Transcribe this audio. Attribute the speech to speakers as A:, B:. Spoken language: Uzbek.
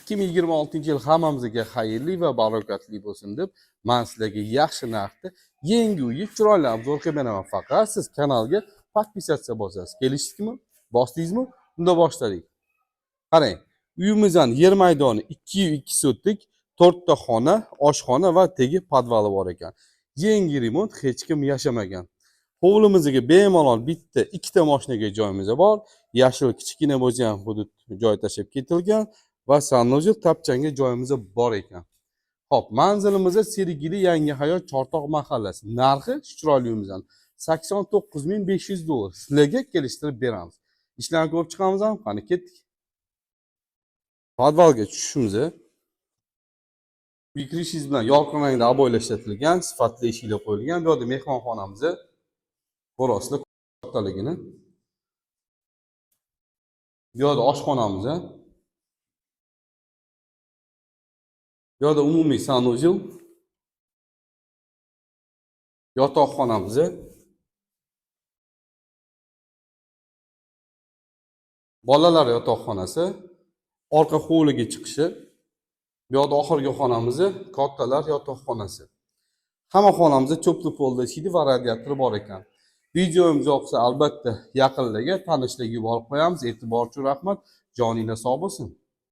A: 2026-yil hammamizga xayrli va barakatli bo'lsin deb man sizlarga yaxshi narxda yangi uyni chiroyli обзор qilib beraman. Faqat siz kanalga подписаться bosasiz. Kelishdikmi? Bosdingizmi? Unda boshladik. Qarang, uyimizning yer maydoni 202 sotix, 4 ta xona, oshxona va tegi podvali bor ekan. Yangi remont, hech kim yashamagan. Hovlimizga bemalol bitta, ikkita mashinaga joyimiz bor. Yashil kichkina bo'lsa ham hudud joy tashlab ketilgan va санузел, tapchanga joyimiz bor ekan. Xo'p, manzilimiz Sergeli, Yangi Hayot, Chortoq mahallasi. Narxi shu chiroyli uyimizdan 89 500 dollar. Sizlarga kelishtirib beramiz. Ishlarni ko'rib chiqamiz ham, qani ketdik. Podvalga tushishimiz, uy kirishingiz bilan yorqin rangda обой lar ishlatilgan, sifatli eshiklar qo'yilgan. Bu yerda mehmonxonamiz, ko'rasizlar kattaligini. Bu yerda oshxonamiz. Bu yerda umumiy санузел. Yotoqxonamiz. Bolalar yotoqxonasi, orqa hovliga chiqishi. Bu yoqda oxirgi xonamiz, kattalar yotoqxonasi. Hamma xonamizda теплый polda ishlaydi va radiator bor ekan. Videomiz yoqsa, albatta yaqinlarga, tanishlarga yuborib qo'yamiz. E'tibor uchun rahmat. Joninglar sog' bo'lsin.